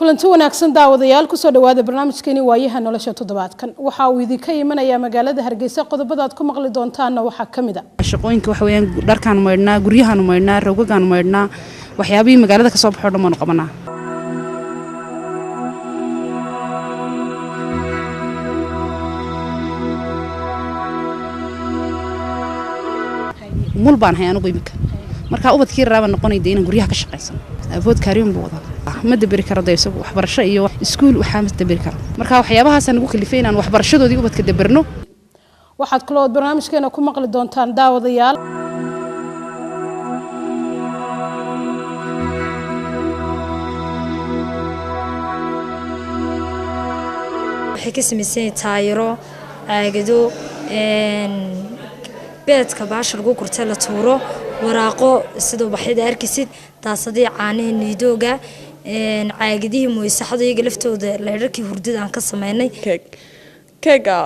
Kulanti wanaagsan daawadayaal, kusoo dhawaada barnaamijkeeni Waayaha Nolosha. Toddobaadkan waxa uu idinka imanayaa magaalada Hargeysa. Qodobada aad ku maqli doontaanna waxaa ka mid a: Shaqooyinka waxa weeyaan dharkaanu maydhnaa, guryahaanu maydhnaa, rogagaanu maydhnaa, waxyaabihii magaalada ka soo baxoo dhan baanu qabanaa. Mul baan hay anigu iminka, markaa ubadkii raabaan noqonay dee inaan guryaha ka shaqaysano. Abood kaariyon buu wadaa, ma daberi karo dee isagu waxbarasho iyo iskuul, waxaa ma daberi karo. Marka waxyaabahaasaan nagu kalifay inaan waxbarashadoodii ubadka daberno. Waxaad kaloo ood barnaamijkeena ku maqli doontaan, daawadayaal, waxay ka samaysan taayiro, caagado, beedka baasha lagu gurtay la tuuro, waraaqo sida ubaxyada arkaysid, daasadii caanaha niidooga, caagadihii moysaxada, iyaga laftooda laydharkii hurdada aan ka sameynay. Keega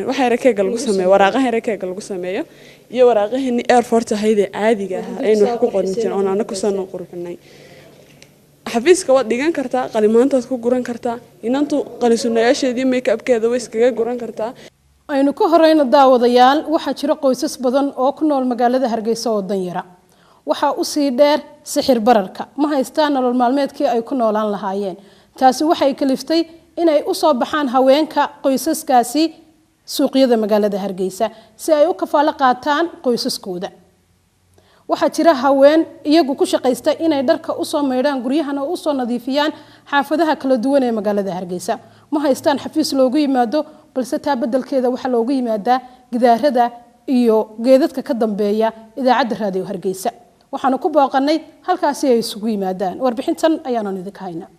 waxa yare keega lagu sameeyo, waraaqaha yare keega lagu sameeyo iyo waraaqaheenii A4 ahaydee caadiga ahaa aynu wax ku qorin jirin oon anagu sano qurxinay. Xafiiska waad dhigan kartaa, qalimaantaad ku guran kartaa, inantu qalisunayaasheedii make-upkeeda way iskaga guran kartaa. Aynu ka horeyno, daawadayaal, waxaa jira qoysas badan oo ku nool magaalada Hargeysa oo danyara. Waxaa usii dheer sixir bararka, ma haystaan nolol maalmeedkii ay ku noolaan lahaayeen. Taasi waxay kaliftay inay usoo baxaan haweenka qoysaskaasi suuqyada magaalada Hargeysa si ay u kafaalo qaataan qoysaskooda. Waxaa jira haween iyagu ku shaqaysta inay dharka usoo maydhaan, guryahana usoo nadiifiyaan xaafadaha kala duwan ee magaalada Hargeysa. Ma haystaan xafiis loogu yimaado, balse taa bedelkeeda waxaa loogu yimaadaa gidaarada iyo geedadka ka dambeeya idaacadda Raadiyo Hargeysa. Waxaanu ku booqanay halkaasi ay isugu yimaadaan. Warbixintan ayaanan idinka haynaa.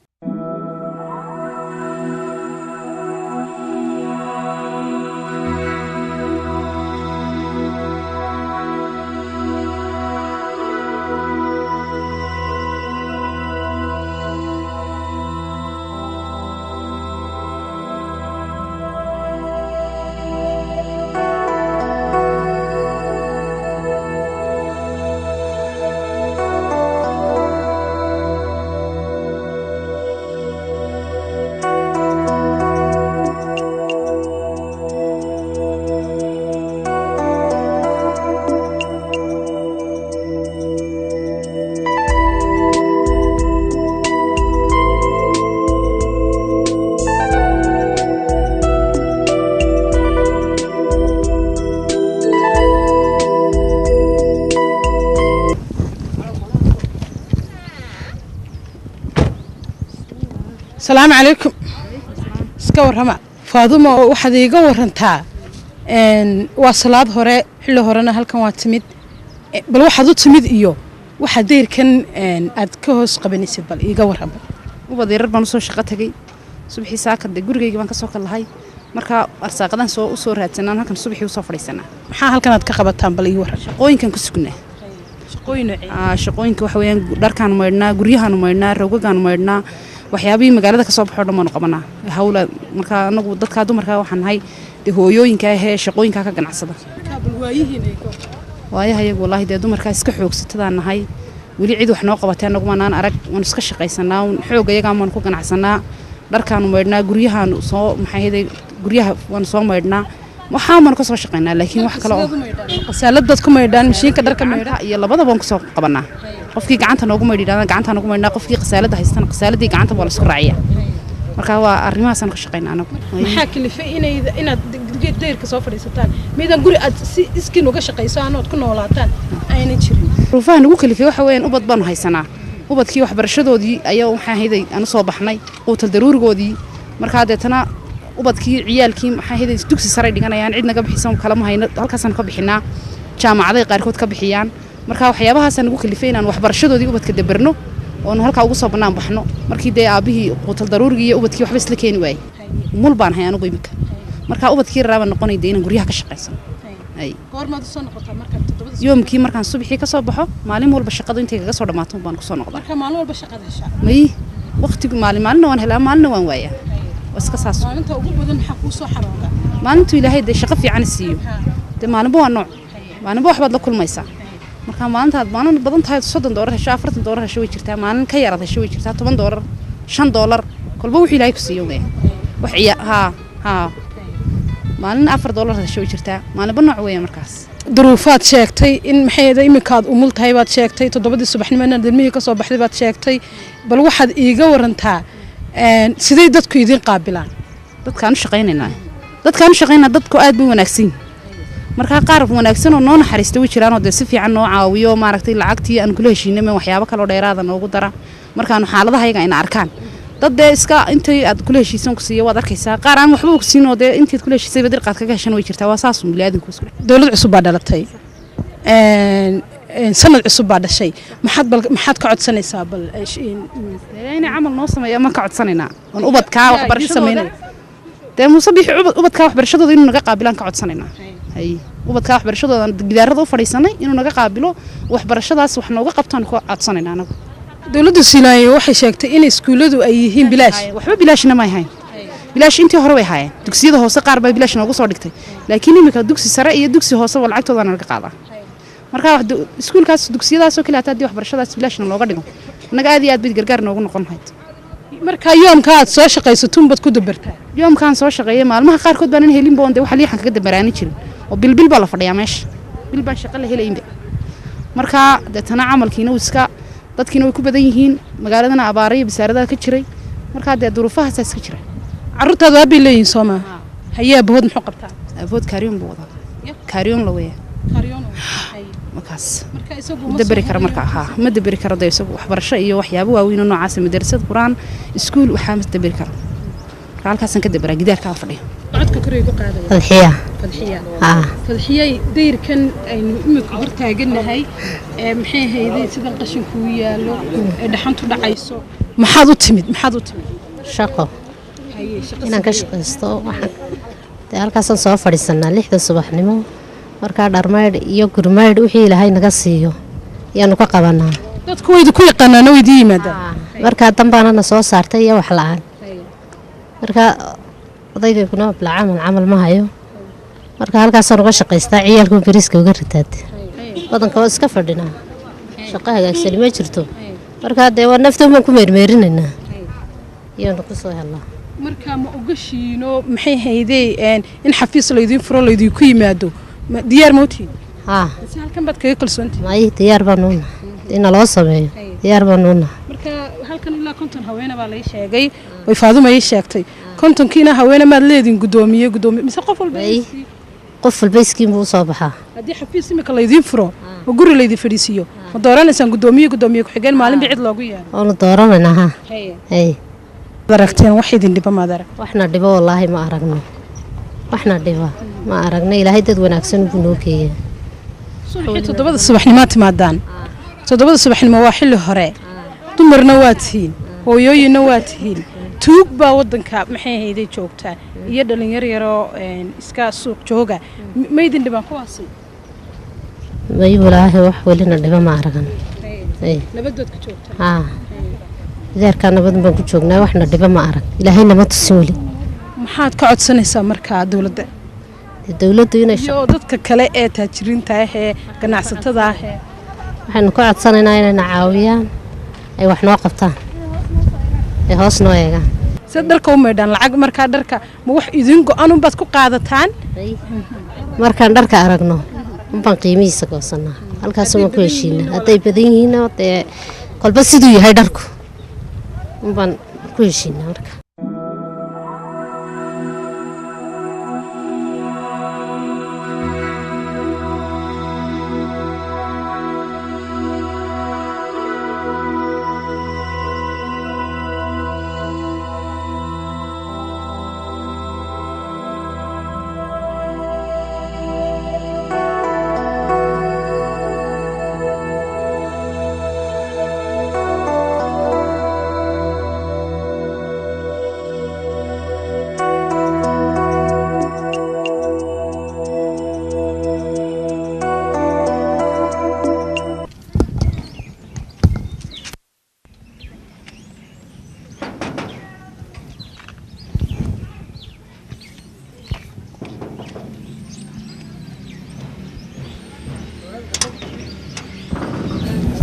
Asalaamu calaykum. Iska warrama, Faadumo? Waxaad iiga warantaa, waa salaad hore, xilli horena halkan waa timid. Bal waxaad u timid iyo waxaad dayrkan aad ka hoos qabanaysid bal iiga warrama. Ubad yarar baan usoo shaqo tagay subaxii saaka. Dee gurigayga baan kasoo kallahay, markaa arsaaqadan soo usoo raadsanaan halkan subaxii usoo fadhiisanaa. Maxaa halkan aad ka qabataan? Bal ii warran. Shaqooyinkan ku sugnaa. Shaqooyin noocee? Shaqooyinka waxa weeyaan dharkaanu maydhnaa, guryahaanu maydhnaa, rogagaanu maydhnaa, waxyaabihii magaalada ka soo baxoo dhan baanu qabanaa hawla. Markaa anagu dadkaa dumarkaa waxaan nahay dee hooyooyinka ahee shaqooyinkaa ka ganacsada. Bal waayihiin ay ka Waayaha iyagu wallaahi dee dumarkaa iska xoogsatadaan nahay. Weli cid wax noo qabatay annagu maanaan arag. Waanu iska shaqaysanaa un, xoog iyagaan baanu ku ganacsanaa. Dharkaanu maydhnaa, guryahaanu soo maxay ahayday, guryaha waanu soo maydhnaa, waxaan baanu ka soo shaqaynaa, laakiin wax kale oo Qasaaladaad ku maydhaan, mashiinka dharka maydhaan? Gacanta iyo labadaba waan kusoo qabanaa. Qofkii gacanta noogu maydh yidhahdana gacanta noogu maydhnaa, qofkii qasaalada haystana qasaaladii gacanta waa la isku raaciyaa. Marka waa arrimahaasaan ka shaqaynaa anagu. Maxaa kalifay inaad dayrka soo fadhiisataan? Miydaan guri aad si iskiin uga shaqaysaan ood ku noolaataan aynan jirin? Ruufaha nagu kalifay waxa weeyaan ubad baanu haysanaa. Ubadkii waxbarashadoodii ayaa waxaa ahayday aan usoo baxnay, quutal daruurigoodii. Markaa deetana ubadkii ciyaalkii maxaa ahayday dugsi saray dhiganayaan, cid naga bixisan kalama hayno, halkaasaan ka bixinaa. Jaamacaday qaarkood ka bixiyaan. Marka waxyaabahaasaan nagu kalifay inaan waxbarashadoodii ubadka dabarno oonu halkaa ugu soo bannaan baxno, markii dee aabbihii quutal daruurigii iyo ubadkii waxba isla keeni waayey. Mul baan hay anigu iminka, markaa ubadkii raabaan noqonay dee inaan guryaha ka shaqaysano. Goormaad usoo noqotaa marka 7da? Yoomkii markaan subaxii ka soo baxo, maalin walba shaqadu intay kaga soo dhammaato baan kusoo noqdaa. Marka maalin walba shaqaad heshaa? May, waqtigu maalin maalina waan helaa, maalina waan waayaa, waa iska saas. Maalinta ugu badan maxaa kuu soo xarooda? Maalintuu Ilaahay dee shaqo fiican siiyo dee maalinba waa nooc, maalinba waxbaad la kulmaysaa. Marka maalintaad maalin badan tahay $30 hesho, $40 hesho way jirtaa, maalin ka yaraad hesho way jirtaa, $10. $5, kolba wuxuu Ilaahay ku siiyo weeye. Wax ciya haa haa, maalin $4 hesho way jirtaa, maalinba nooc weeye markaas. Duruufaad sheegtay in maxay ahayd iminkaad umul tahay baad sheegtay, 7dii subaxnimo inaad ilmihii ka soo baxday baad sheegtay. Bal waxaad iiga warantaa sidee dadku idiin qaabilaan? Dadkaan u shaqaynaynaa, dadkaan u shaqaynaa, dadku aad bay wanaagsan yihiin. Markaa qaar wanaagsan oo noo naxariista way jiraan oo dee si fiican noo caawiyo, maaragtay, lacagtii aan kula heshiinay ma waxyaabo kaloo dheeraada noogu dara markaanu xaaladaha yaga ina arkaan. Dad dee iska intay aad kula heshiisan ku siiyo waad arkaysaa, qaar aan waxba ku siin oo dee intaad kula heshiisayba dirqaad kaga heshan way jirtaa. Waa saas un bini'aadamku isku Dowlad cusub baa dhalatay, sanad cusub baa dhashay. Maxaad bal maxaad ka codsanaysaa bal Dee inay camal noo sameeyo ma ka codsanaynaa oon ubadkaa Yaa idiin waxbarashadooda sameynaya? Dee Muuse Bixi ubadkaa waxbarashadooda inuu naga qaabilaan ka codsanaynaa. Hay, ubadkaa waxbarashadooda aan gidaarada u fadhiisanay inuu naga qaabilo, waxbarashadaas wax nooga qabtaan ka codsanaynaa anagu. Dowladda Siilaanyo waxay sheegtay in iskuulladu ay yihiin bilaash. Waxba bilaashna may ahayn. Bilaash intii hore way haayeen, dugsiyada hoose qaar baa bilaash noogu soo dhigtay, laakiin iminka dugsi sare iyo dugsi hoose waa lacagtooda naga qaadaa. Marka wax iskuulkaas dugsiyadaasoo kale hataa haddii waxbarashadaas bilaashna looga dhigo, annaga aad iyo aad bay gargaar noogu noqon lahayd. Markaa yoomka aad soo shaqaysato baad ku dabartaa? Yoomkaan soo shaqeeyay maalmaha qaarkood baanan helinba oon dee waxa liixan kaga dambaraanin jirin oo bilbil baa la fadhiyaa meesha, bil baan shaqo la helaynba. Markaa deetana camalkiina wuu iska, dadkiina way ku badan yihiin, magaaladana abaara iyo basaaradaha ka jiray. Markaa dee duruufahaasaa iska jira. Carruurtaadu aabbay leeyihiin soo maaha? Hayee, aabbahood muxuu qabtaa? Abood kaariyoon buu wadaa, kaariyoon la weeya markaas. Ma daberi karo marka, haa, ma daberi karo dee isagu waxbarasho iyo waxyaabo waaweyn oo noocaas, madarasad qur-aan, iskuul, waxaa ma daberi karo. Marka halkaasaan ka daberaa gidaarkaan fadhiyo. Codka kor igu qaadaya. Fadxiya. Fadxiya. Haa. Fadxiyay, dayrkan aynu imika hor taagannahay ee maxay hayday sidan qashinku u yaallo ee dhaxantu dhacayso, maxaad u timid, maxaad u timid? Shaqo. Haye, shaqo inaan ka sidee? Shaqaysto. Waxaan dee halkaasaan soo fadhiisanaa 6da subaxnimo. Markaa dharmaydh iyo gurmaydh wixii Ilaahay naga siiyo ayaanu ka qabanaa. Dadku way idinku yaqaanaana, way idiin yimaadaan. Markaa danbaanana soo saartay iyo wax la-aan. Markaa odaygaguna bila camal, camal ma hayo. Marka halkaasaan uga shaqaystaa, ciyaalku bariiska uga ritaad. Badanka waa iska fadhinaa, shaqo hagaagsani ma jirto. Markaa dee waa nafta baan ku meermeerinaynaa iyoonu kusoo helnaa. Markaa ma ogashiino maxay haydey in xafiis laydiin furo, laydinku yimaado, diyaar ma utihiin? Haa. Mise halkan baad kaga kalsoontihiin? May, diyaar baan unahay in naloo sameeyo, diyaar baan unahay. Marka halkan ilaa 50 haweene baa lay sheegay, way Faaduma ii sheegtay. 50kiina haweene maad leedin guddoomiye, guddoomiye, mise qof walba? May. Qof walba iskiin buu usoo baxaa. Haddii xafiis imika laydiin furo oo guri laydin fadhiisiiyo, ma dooranaysaan guddoomiye, guddoomiye ku-xigeen, maalinba cid loogu yeero? Waanu dooranaynaa, haa, hay. Aragteen wax idin dhiba maad arag? Waxna dhibo wallaahi ma aragno, waxna dhiba ma aragno. Ilaahay dad wanaagsan buu noo geeya. Subaxii 7da subaxnimaa timaadaan? 7da subaxnimo waa xilli hore, dumarna waa tihiin, hooyooyinna waa tihiin, tuug baa wadanka maxay hayday joogtaa iyo dhalinyar yaroo iska suuq jooga. Ma idin dhibaan kuwaasi? May, walaahi wax welina dhiba ma aragan. Hay. Nabadood ka joogtaa? Haa, gidaarkaa nabad baan ku joognaa, waxna dhiba ma arag, Ilaahay nama tusin weli. Maxaad ka codsanaysaa markaa dowladda? Dee dowladdu inay iyo dadka kale ee taajiriinta ah ee ganacsatada ah ee waxaynu ka codsanaynaa inayna caawiyaan, ay wax noo qabtaan, ay hoos noo eegaan. Sida dharka u maydhaan lacag, markaa dharka ma wax idin go-an unbaad ku qaadataan? Markaan dharka aragno unbaan qiimihiisa goosanaa, halkaasumaan ku heshiinaa. Hadday badan yihiinna dee kolba siduu yahay dharku unbaan ku heshiinaa marka.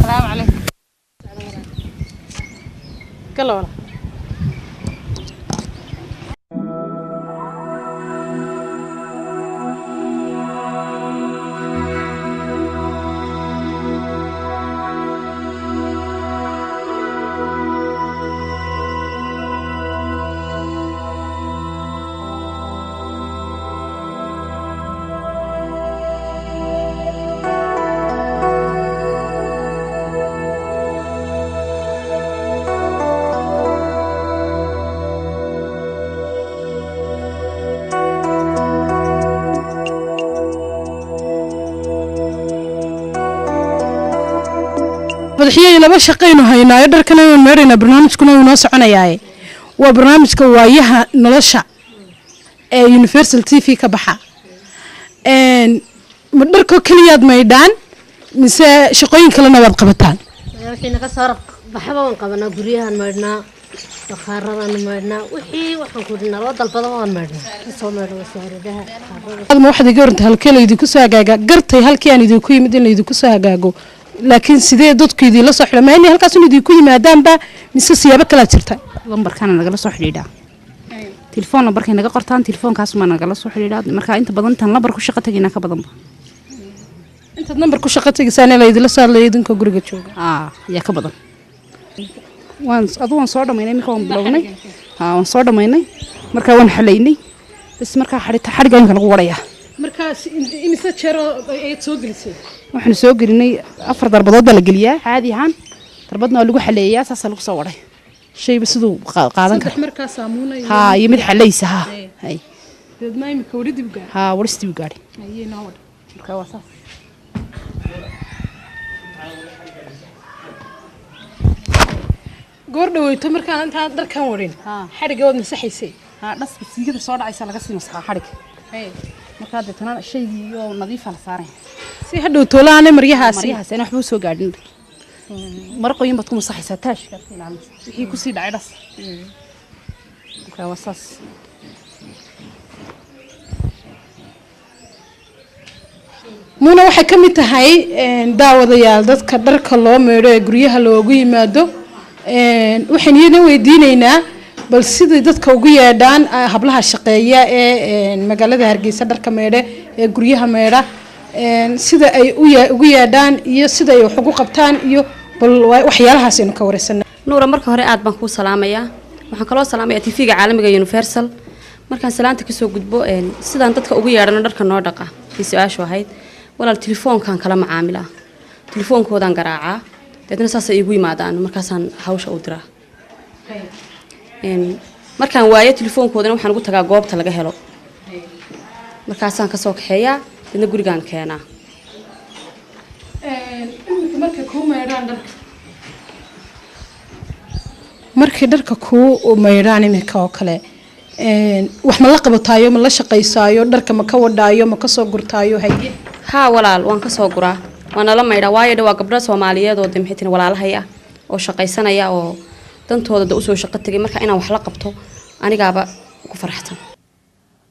Salaamu calaykum. Gala walaal. Fadxiyo, laba shaqaynu haynaayo, dharkana waynu meedhaynaa, barnaamijkuna wuu noo soconayaaye. Waa barnaamijka Waayaha Nolosha ee Universal TV ka baxa. Ma dharkoo keliyaad maydhaan mise shaqooyin kalena waad qabataan? Wixii naga soo baxaba waan qabanaa. Guryahan maydhnaa, bakhaaradan maydhnaa, wixii waxaan ku naloo dalbada waan maydhnaa, kasoo maydho wasaaradaha, bakhaarada. Ma waxaad iga warantaa halkee laydinku soo hagaagaa? Gartay halkii aan idinku yimid in laydinku soo hagaago, laakiin sidee dadku idinla soo xidha? Ma inay halkaas un idinku yimaadaanba mise siyaabo kalaa jirta? Lambarkaana nagala soo xidhiidhaa, telefoon lambarkay naga qortaan, telefoonkaasumaa nagala soo xidhiidhaa. Marka inta badan intaan lambar ku shaqo tagaynaa ka badanba. Intaad nambar ku shaqo tegaysaan laydinla soo hadlaya idinkoo guriga jooga? Aa, ayaa ka badan. Waan adu waan soo dhamaynay, iminka waan bilownay. Haa, waan soo dhamaynay, markaa waan xalaynay bas. Markaa xadhita xadhigga iminka lagu warayaa. Markaa imise jeero ayaad soo gelisay? Waxaanu soo gelinay afar darbadood baa la geliyaa caadi ahaan, darbadna waa lagu xaleeyaa, saasaa lagu soo waray shayba siduu qaadan karo. Saddex markaa saamuuna iyo Haa, iyo mid xalaysa, haa. Hay. Deedna imika weli dib gaar? Haa, waristii u gaadhay. Ayay noo wadha. Marka waa saas. Goor dhaweyto markaan intaan dharkan warin xadhigga waad masaxaysay. Haa, dhaska siigada soo dhacaysa laga sii masaxaa xadhigga. Markaa deetana shaygii iyo nadiifa la saaraya. Si hadhow toolaane maryahaasi. Maryahaas aan waxba usoo gaadhin, maro qoyan baad ku masaxaysaa, taashkaad ka ilaalinaysaa wixii kusii dhacay dhas. Marka waa saas. Muuna waxay ka mid tahay daawadayaal dadka dharka loo meydho ee guryaha loogu yimaado. Waxaan iyana weydiineynaa bal siday dadka ugu yeedhaan hablaha shaqeeya ee magaalada Hargeysa dharka meydhe ee guryaha meydha, sida ay ugu yeedhaan iyo sida ay wax ugu qabtaan iyo bal waxyaalahaas aynu ka wareysana. Nuura, marka hore aad baan kuu salaamayaa. Waxaan kaloo salaamayaa TV-ga caalamiga Universal. Markaan salaanta kasoo gudbo, sidaan dadka ugu yeedhano dharka noo dhaqa kii su-aashu ahayd, walaal, telefoonkaan kala macaamilaa, telefoonkoodaan garaacaa, deetna saasay iigu yimaadaan, markaasaan hawsha u diraa. Markaan waayo telefoonkoodana waxaan ugu tagaa goobta laga helo, markaasaan kasoo kaxeeyaa, deetna gurigaan keenaa. Iminka markay kuu maydhaan dharka, markay dharka kuu maydhaan iminka oo kale, wax ma la qabataayo, ma la shaqaysaayo, dharka ma ka wadhaayo, ma kasoo gurtaayo? Haye. Haa walaal, waan kasoo guraa, waa nala maydhaa, waayo dhe waa gabdho Soomaaliyeed oo de maxay tiri walaalahay ah oo shaqaysanaya oo dantooda de usoo shaqo tegay. Marka inaan wax la qabto anigaaba ku faraxsan.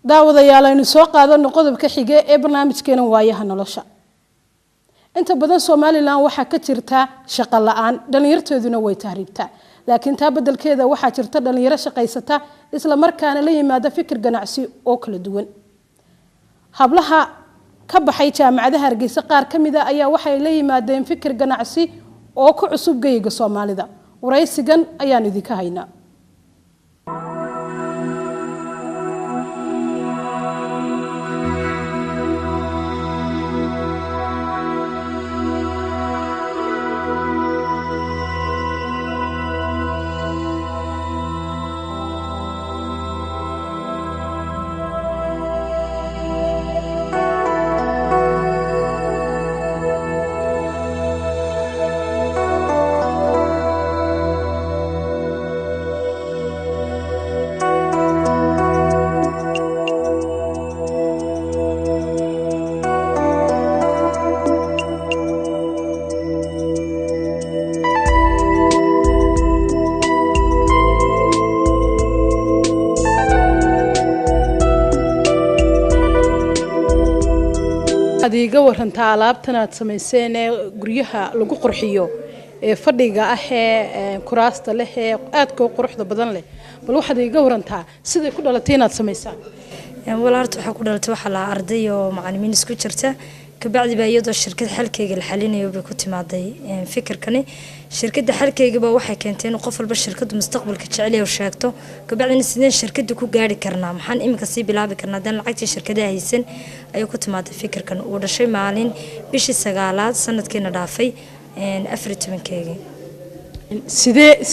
Daawadayaal, aynu soo qaadano qodobka xige ee barnaamijkeena Waayaha Nolosha. Inta badan Somaliland waxaa ka jirta shaqo la-aan, dhallinyarteeduna way tahriibtaa, laakiin taa beddelkeeda waxaa jirta dhallinyaro shaqaysata, isla markaana la yimaada fikir ganacsi oo kala duwan. Hablaha ka baxay jaamacadaha Hargeysa qaar ka mida ayaa waxay la yimaadeen fikir ganacsi oo ku cusub geyga Soomaalida. Waraysigan ayaan idinka haynaa. Aad iiga warantaa alaabtan aad samayseen ee guryaha lagu qurxiyo, ee fadhiga ah, ee kuraasta leh, ee aadka u quruxda badan leh. Bal waxaad iiga warantaa siday ku dhalatay inaad samaysaan? Walaal, horta waxaa ku dhalatay, waxaa lahaa arday oo macalimiin isku jirta. Kabacdi baa iyadoo shirkad xalkeyga la xalinayo bay ku timaaday fikirkani. Shirkadda xalkeyga baa waxay keentay inuu qof walba shirkaddu mustaqbalka jecel yahay sheegto. Kabacdina sideen shirkadda ku gaari karnaa, maxaan iminka sii bilaabi karnaa haddaan lacagtii shirkadaha haysan, ayuu ku timaaday fikirkan. Uu dhashay maalin bishii sagaalaad sanadkiina dhaafay 14-keygii.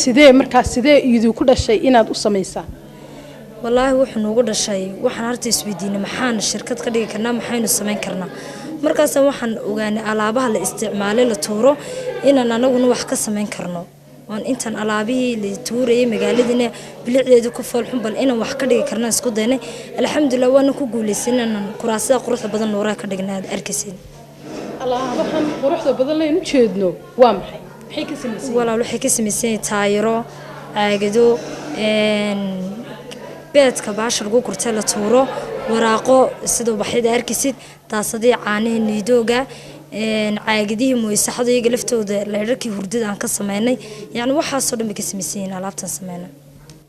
Sidee markaas, sidee idinku dhashay inaad u samaysaan? Wallaahi wuxuu noogu dhashay, waxaan horta isweydiinay maxaan shirkad ka dhigi karnaa, maxaynu samayn karnaa. Markaas waxaan ogaanay alaabaha la isticmaalay la tuuro inaan anaguna wax ka samayn karno, oon intaan alaabihii la tuurayay magaaladina bilicdeedu ku foolxun bal inaan wax ka dhigi karna isku daynay. Alxamdulilah, waana ku guulaysan inaan kuraasada quruxda badan nuuraha ka dhigna aad arkaysid. Alaabahan quruxda badan laynu jeedno waa maxay? Maxay ka samaysan? Walaal, waxay ka samaysan yihiin taayiro, caagado, beedka baasha lagu gurtay la tuuro, waraaqo sida ubaxyada arkaysid, daasadii caanaha niidooga, caagadihii moysaxada iyaga laftooda, leyrarkii hurdada aan ka sameynay. Yacni waxaasoo dhan bay ka samaysan yihiin alaabtan sameynay.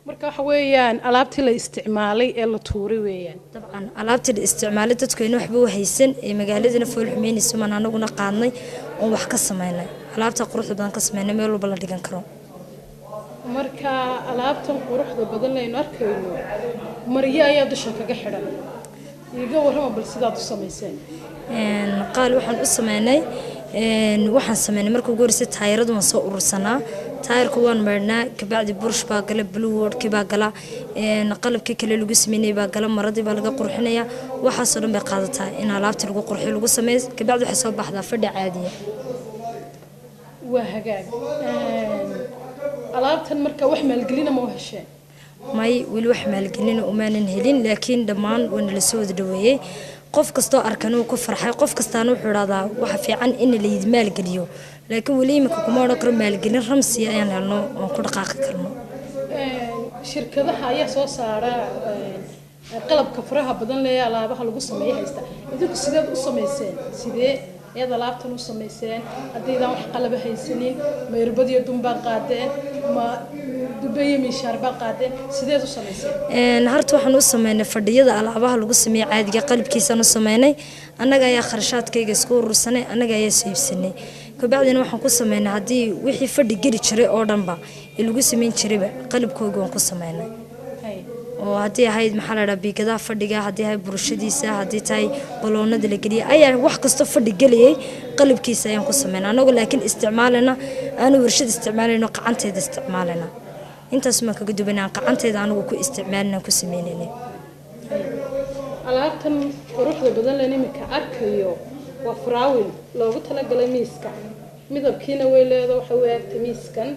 Marka waxa weeyaan alaabtii la isticmaalay ee la tuuray weeyaan. Dabcan, alaabtii la isticmaalay dadku ayna waxba u haysan ee magaaladana fool xumeynayso maan anaguna qaadnay oon wax ka sameynay, alaabta quruxda badan ka sameynay, meel walba la dhigan karo. Marka alaabtan quruxda badan laynu arkayno maryo ayaa dusha kaga xidhan. Iiga warrama bal sidaad u samayseen. Qaal, waxaan u sameynay, waxaan sameynay marka ugu horreysay taayiradu waan soo urursanaa. Taayirka waan maydhnaa, kabacdi burush baa gala, blue wordkii baa gala, qalabkii kale lagu sameynayay baa gala, maradii baa laga qurxinayaa. Waxaasoo dhan bay qaadataa in alaabta lagu qurxiyo lagu sameeyo. Kabacdi waxay soo baxdaa fadhi caadiya. Waa hagaag. Alaabtan marka wax maalgelina ma u hesheen? May, weli wax maalgelina umaanan helin, laakiin dhammaan waana la soo wada dhaweeyey. Qof kastoo arkan wuu ku farxay, qof kastaana wuxuu idhahdaa waxa fiican in la yidi maalgeliyo, laakiin weli iminka kuma odhan karo maalgelin ramsiya ayaan helno oon ku dhaqaaqi karno. Shirkadaha ayaa soo saara qalabka faraha badan lee alaabaha lagu sameeyo haysta. Idinku sideed u samayseen? Sidee ayaad alaabtan u samayseen haddaydaan wax qalaba haysanin? Ma irbadiyo dunbaa qaadeen, ma dubeyo miishaar baa qaadeen? Sideed u samayseen? Horta waxaan u sameynay fadhiyada alaabaha lagu sameeyey caadiga qalabkiisaan u sameynay. Annaga ayaa kharashaadkayga isku urursanay, annaga ayaa soo iibsanay. Kabacdina waxaan ku sameynay haddii wixii fadhi geli jiray oo dhanba ee lagu sameyn jirayba qalabkooga waan ku sameynay, oo haddii ahayd maxaa la dhahaa biigadaha fadhiga, haddii ahayd burushadiisa, haddii tahay baloonada la geliyay, ayaa wax kastoo fadhi gelayay qalabkiisa ayaan ku sameynay anagoo laakiin isticmaalana aanu warshad isticmaalayno, qacanteeda isticmaalana. Intaas maan kaga duwan aan qacanteeda anigu ku isticmaalina ku sameynayna. Alaabtan quruxda badan leen iminka arkayo waa faraawil loogu talagalay miiska, midabkiina way leedo, waxay u eegtay miiskan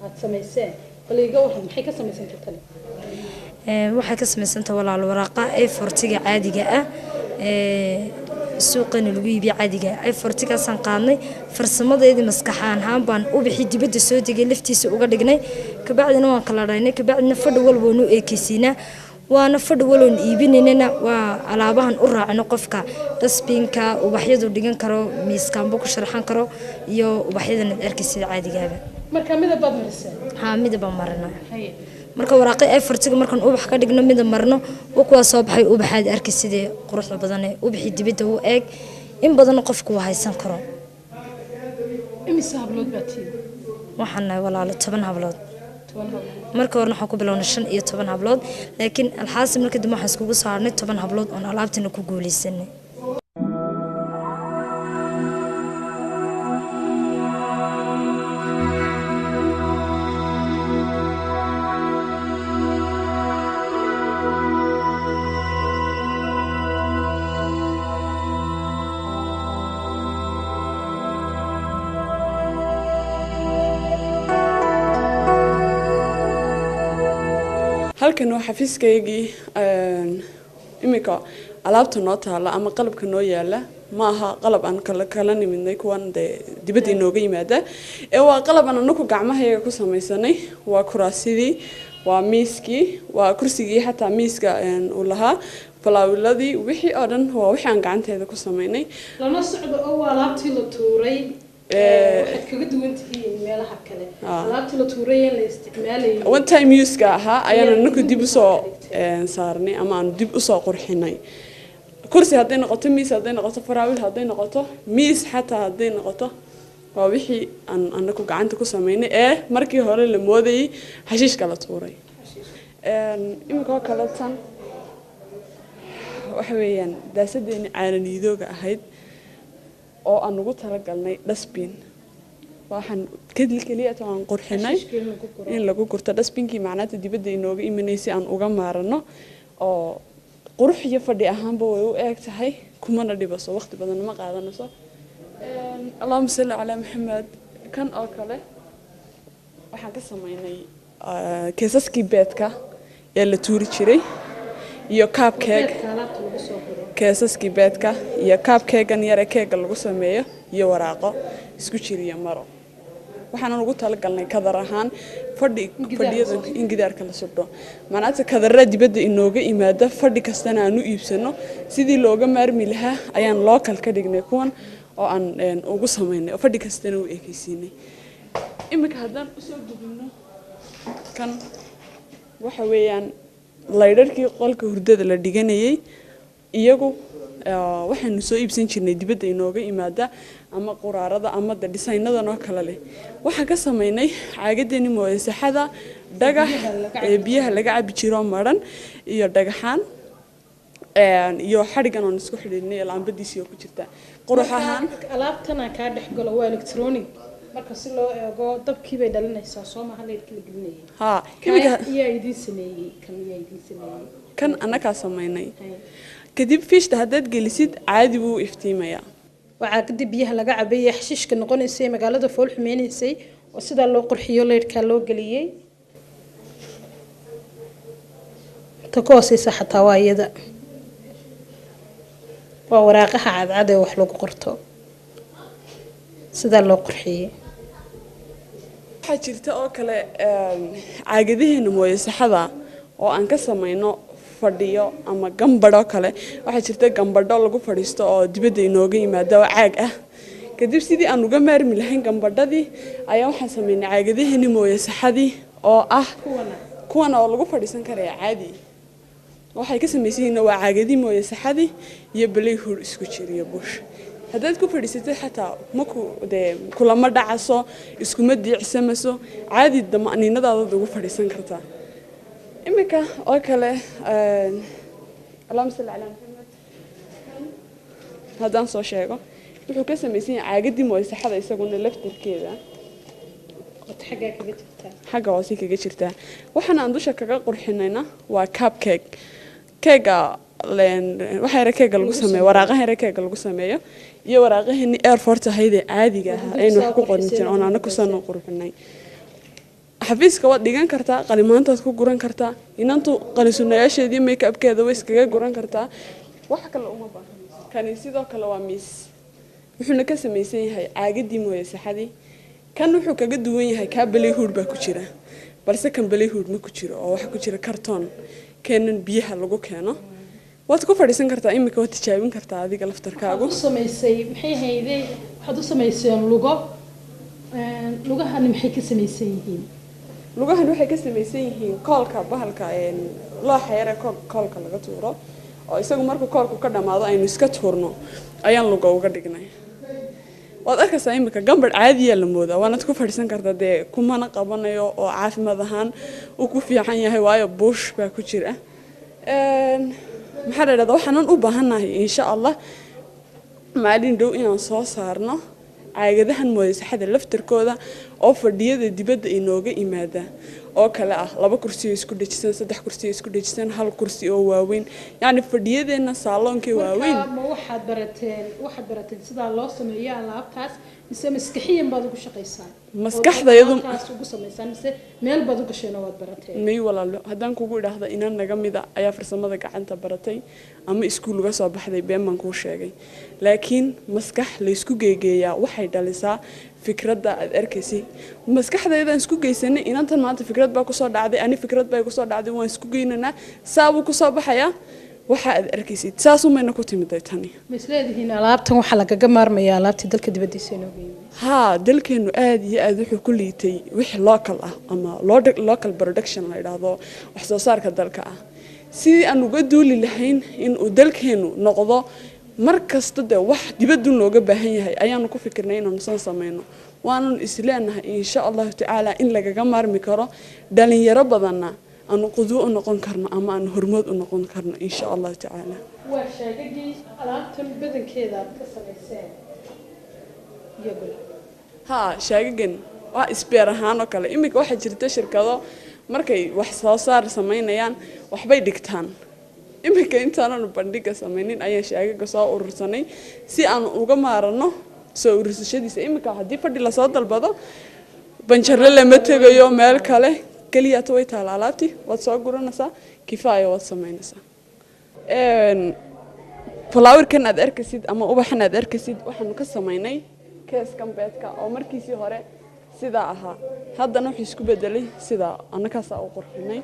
aad samayseen. Bal iiga waran, maxay ka samaysantay tani? Waxay ka samaysantah walaal waraaqa A4-tiga caadiga ah suuqana lagu iibiyo caadiga. A4-tigaasaan qaadnay, farsamadeedii maskaxaan ahaan baan ubixii dibadda soo degay laftiisa uga dhignay. Kabacdina waan kala dhaynay, kabacdina fadhi walba waanu eekeysiinaa, waana fadhi waloon iibinaynana. Waa alaabahan u raacino qofka dustbinka ubaxyadu dhigan karo, miiskaanba ku sharxan karo, iyo ubaxyadan aad arkay sida caadigaaba. Marka midab baad mariseen? Haa, midabaan marina. Marka waraaqay A4-tiga markaan ubax ka dhigno, midab marno, waa kuwaa soo baxay ubaxaad arkay sidee quruxda badan ee ubaxii dibadda u eeg, in badan qofku waa haysan karo. Imise hablood baa tihiin? Waxaan nahay walaalo 10 hablood. 10 hablood. Marka horena waxaan ku bilownay 15 hablood, laakiin alxaasil marka dambe waxaan iskugu soo harnay 10 hablood oon alaabtina ku guuleysanay. Halkan waa xafiiskaygii. Iminka alaabta noo taala ama qalabka noo yaala ma aha qalab aan kala nimidnay kuwan dee dibadda inooga yimaada, ee waa qalab aan anaku gacmahayaga ku samaysanay. Waa kuraasidii, waa miiskii, waa kursigii, xataa miiska uu lahaa, falaawiladii, wixii oo dhan waa wixii aan gacanteeda ku samaynay. Lama socdo oo waa alaabtii la tuuray. Waxaad kaga duwan tihiin meelaha kale, alaabtii la tuuray ee la isticmaalayay one time use-ka ahaa ayaan anaku dib usoo saarnay ama aanu dib usoo qurxinay. Kursi hadday noqoto, miis hadday noqoto, faraawil hadday noqoto, miis xataa hadday noqoto, waa wixii aan anaku gacanta ku samaynay ee markii hore la moodayay xashiishka la tuuray. Iminka oo kale tan waxa weeyaan daasadeeni caananiidooga ahayd oo aan ugu talagalnay dustbin. Waxaan keliya aan qurxinay in lagu gurto dustbinkii, macnaata dibadda inooga imanaysay aan uga maarano, oo qurux iyo fadhi ahaanba way u eeg tahay. Kumana dhibaso, waqti badan ma qaadanayso. Allahuma salli calaa Maxamed. Kan oo kale waxaan ka sameynay keesaskii beedka ee la tuuri jiray iyo cupcake, keesaskii beedka iyo cupcake-gan yare keega lagu sameeyo iyo waraaqo isku jiriyo maro. Waxaanan ugu talagalnay kadar ahaan fadhi, fadhiyada in gidaarka la sudho. Macnaata kadarada dibadda inooga imaada, fadhi kastana aan u iibsano, sidii looga maarmi lahaa ayaan local ka dhignay kuwan oo aan ugu samaynay oo fadhi kastana u ekeysiinay. Iminka haddaan usoo gudubno kan, waxa weeyaan laydharkii qolka hurdada la dhiganayay. Iyagu waxaynu soo iibsan jirnay dibadda inooga imaada ama quraarada ama de dhisaynadan oo kale leh. Waxaan ka sameynay caagadeeni mooyasaxada, dhagax ee biyaha laga cabi jiro maran iyo dhagaxaan iyo xadhigan oon isku xidhiidhnay laambadiisii oo ku jirta qurux ahaan. Alaabtana kaa dhex galo waa electronic. Marka si loo eego, dabkii bay dhalinaysaa, soo maaha, leyrkii la gelinayay? Haa, iminka. Yaa idiin sameeyey kan? Yaa idiin sameeyey? Kan annagaa sameynay. Kadib fiishta haddaad gelisid, caadi buu u iftiimayaa. Waxaa kadib biyaha laga cabayay, xashiishka noqonaysay, magaalada fool xumeynaysay oo sidaa loo qurxiyo, leyrkaa loo geliyey. Ta ka hooseysa xataa waa iyada, waa waraaqaha cadcad ee wax lagu qorto, sidaa loo qurxiyey. Waxaa jirta oo kale caagadaheena mooyasaxada oo aan ka samayno fadhiyo ama gambadho kale. Waxaa jirta gambadho lagu fadhiisto oo dibadda inooga yimaada oo caag ah. Kadib sidii aan uga maarmi lahayn gambadhadii ayaa waxaan sameynay caagadaheeni mooyasaxadii oo ah kuwana oo lagu fadhiisan karaya caadi. Waxay ka samaysan yihiin waa caagadii mooyasaxadii iyo plywood isku jiriyo bush. Haddaad ku fadhiisatid xataa maku dee kulama dhacaso, iskuma diicsamaso, caadi damaniinadaadaad ugu fadhiisan kartaa. Iminka oo kale, allahuma salli calaa Maxamed, haddaan soo sheego, wuxuu ka samaysan yahay caagadii mooyasaxada isaguna laftarkeeda. Xaggaa kaga jirtaa? Xagga hoose kaga jirtaa. Waxaana aan dusha kaga qurxinayna waa cupcake keega, waxa yare keega lagu sameeyo, waraaqaha yare keega lagu sameeyo iyo waraaqaheeni airport ahayd ee caadiga ahaa aynu wax ku qorin jirin oon anaku saan u qurxinay. Xafiiska waad dhigan kartaa, qalimaantaad ku guran kartaa, inantu qalisunayaasheedii make upkeeda way iskaga guran kartaa, wax kale uma baahna. Kani sidoo kale waa miis, wuxuuna ka samaysan yahay caagadii mooye saxadii. Kan wuxuu kaga duwan yahay kaa plywood baa ku jira, balse kan plywood ma ku jiro oo waxa ku jira kartoon keenan biyaha lagu keeno. Waad ku fadhiisan kartaa iminka, waad tijaabin kartaa adiga laftarkaagu. Waxaad u samaysay maxay hayday? Waxaad u samayseen lugo, lugahani maxay ka samaysan yihiin? Lugahan waxay ka samaysan yihiin koolka bahalka looxa yare koolka laga tuuro oo isagu markuu koolku ka dhammaado aynu iska tuurno ayaan luga uga dhignay. Waad arkaysaa iminka, gambadh caadiyaa la moodaa, waanaad ku fadhiisan kartaa dee, kumana qabanayo oo caafimaad ahaan uu ku fiican yahay, waayo buush baa ku jira. Maxaa la idhahdaa, waxaanan u baahannahay insha Allah maalin dhow inaan soo saarno caagadahan mooyasaxada laftarkooda oo fadhiyada dibadda inooga imaada oo kale ah, laba kursi oo isku dhejisan, saddex kursi oo isku dhejisan, hal kursi oo waaweyn, yacni fadhiyadeenna saaloonkii waaweyn. Marka ma waxaad barateen sidaa loo sameeyo alaabtaas mise maskaxiyan baad ugu shaqaysaan? Maskaxdayadu- Alaabtaas ugu samaysaan mise meel baad u gasheen oo waad barateen? May walaalo, haddaan kugu idhaahdo inan naga mida ayaa farsamada gacanta baratay ama iskuul uga soo baxday, been baan kuu sheegay. Laakiin maskax laysku geegeeyaa waxay dhalisaa fikradda aad arkaysay. Maskaxdaydaan isku geysanay, inantan maanta fikrad baa kusoo dhacday, ani fikrad baa kusoo dhacday, waan isku geynanaa, saabuu kusoo baxayaa waxa aad arkaysid. Saasumayna ku timiday tani. Ma isleedihiin alaabtan waxaa lagaga maarmayaa alaabtii dalka dibaddiisa inooga yimid? Haa, dalkeenu aad iyo aad wuxuu ku liitay wixii local ah ama local production la yidhaahdo, wax soo saarka dalka ah. Sidii aan uga duuli lahayn in uu dalkeenu noqdo mar kasta dee wax dibaddu nooga baahan yahay ayaanu ku fikirnay inaanu san samayno. Waananu isleenahay insha Allahu tacaala in lagaga maarmi karo, dhalinyaro badanna aanu qudwo u noqon karno ama aanu hormood u noqon karno insha Allahu tacaala. Waa shaagagii alaabtan badankeeda aad ka samayseen iyaguna? Haa, shaagagan waa spare ahaan oo kale. Iminka waxaa jirta shirkado markay wax soo saar samaynayaan waxbay dhigtaan. Iminka intaananu bandhiga samaynin ayaan shaagaga soo urursanay si aan uga maarano soo urursashadiisa. Iminka haddii fadhi lasoo dalbado, banjarle lama tegayo, meel kale keliyaata way taala alaabtii, waad soo guranaysaa, kifaaya waad samaynaysaa. Flowerkan aad arkaysid ama ubaxan aad arkaysid waxaanu ka samaynay keeskan beedka oo markiisii hore sidaa ahaa, haddana wuxuu isku bedelay sidaa, annakaasaa u qurxinay.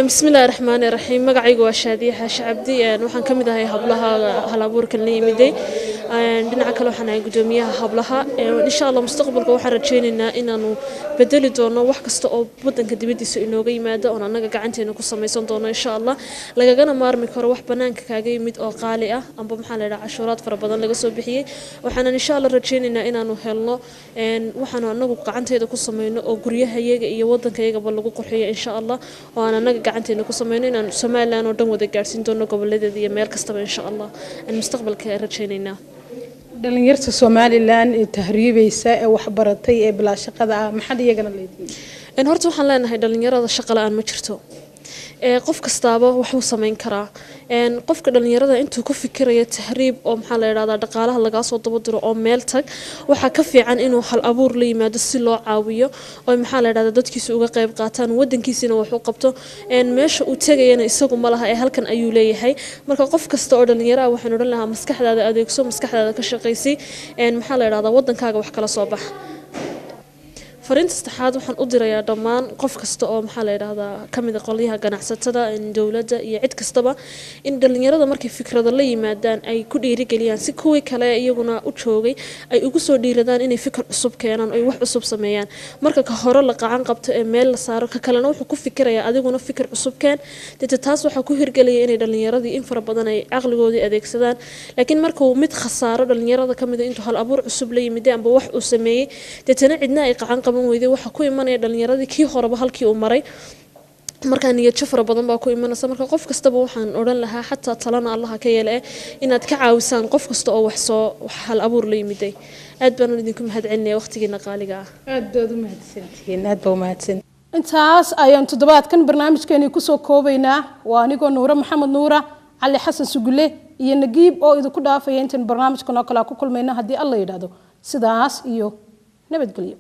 Bismillahi raxmaani raxiim. Magacaygu waa Shaadiye Xaashi Cabdi. Waxaan ka mid ahay hablaha hal abuurkan la yimiday. Dhinaca kale waxaan ahay gudoomiyaha hablaha. Insha Allah mustaqbalka waxaan rajaynaynaa inaanu bedeli doono wax kasta oo wadanka dibadiisa inooga yimaado, oon annaga gacanteena ku samaysan doono insha Allah, lagagana maarmi karo wax banaanka kaaga yimid oo qaali ah amba maxaa la yidhaha cashuuraad fara badan laga soo bixiyey. Waxaanan insha Allah rajaynaynaa inaanu helno waxaanu anagu gacanteeda ku samayno oo guryahayaga iyo wadankayagaba lagu qurxiyo insha Allah, oo aan annaga gacanteena ku samayno, inaan Somaliland oo dhan wada gaarsiin doono, goboladeeda iyo meel kastaba insha Allah aan mustaqbalka rajaynaynaa. Dhalinyarta Somaliland ee tahriibaysa ee waxbaratay ee bilaa shaqada ah, maxaad iyagana leedihiin? Horta waxaan leenahay dhalinyarada shaqa la-aan ma jirto, qof kastaaba waxuu samayn karaa. Qofka dhalinyarada intuu ku fikirayo tahriib oo maxaa la yidhahdaa dhaqaalaha lagaa soo daba diro oo meel tag, waxaa ka fiican inuu hal abuur la yimaado si loo caawiyo oo maxaa la yidhahdaa dadkiisa uga qayb qaataan, wadankiisina wax u qabto. Meesha uu tegayana isagu ma laha ee halkan ayuu leeyahay. Marka qof kasta oo dhalinyaro ah waxaan odhan lahaa maskaxdaada adeegso, maskaxdaada ka shaqaysi, maxaa la yidhahdaa wadankaaga wax kala soo bax. Fariinta saddexaad waxaan u dirayaa dhammaan qof kasta oo maxaa la yidhahdaa ka mid a qolyaha ganacsatada, dowladda iyo cid kastaba, in dhalinyarada markay fikrado la yimaadaan ay ku dhiirigeliyaan, si kuwii kale iyaguna u joogay ay ugu soo dhiiradaan inay fikir cusub keenaan oo ay wax cusub sameeyaan. Marka ka hore la qacan qabto ee meel la saaro, ka kalena wuxuu ku fikirayaa adiguna fikir cusub keen. Deeta taas waxaa ku hirgelaya inay dhalinyaradii in fara badan ay caqligoodii adeegsadaan. Laakiin markuu mid khasaaro dhalinyarada ka mid a intuu hal abuur cusub la yimid amba wax uu sameeyey, deetana cidna ay qacan qaban weyday, waxaa ku imanaya dhalinyaradii kii horeba halkii uu maray, markaa niyadjo fara badan baa ku imanaysa. Marka qof kastaba waxaan odhan lahaa, xataa talana Allaha ka yeele, inaad ka caawisaan qof kasta oo wax soo wax hal abuur la yimiday. Aad baan idinku mahadcelinaya waqtigiina qaaliga ah. Aad baad u mahadsantihiin, aad baa u mahadsan. Intaas ayaan toddobaadkan barnaamijkeeni kusoo koobaynaa. Waa anigoo Nuure Maxamed Nuura, Cali Xasan Sugule iyo Nagiib oo idinku dhaafaya intaan barnaamijkan oo kale ku kulmayna haddii Alla yidhaahdo. Sidaas iyo nabadgelyo.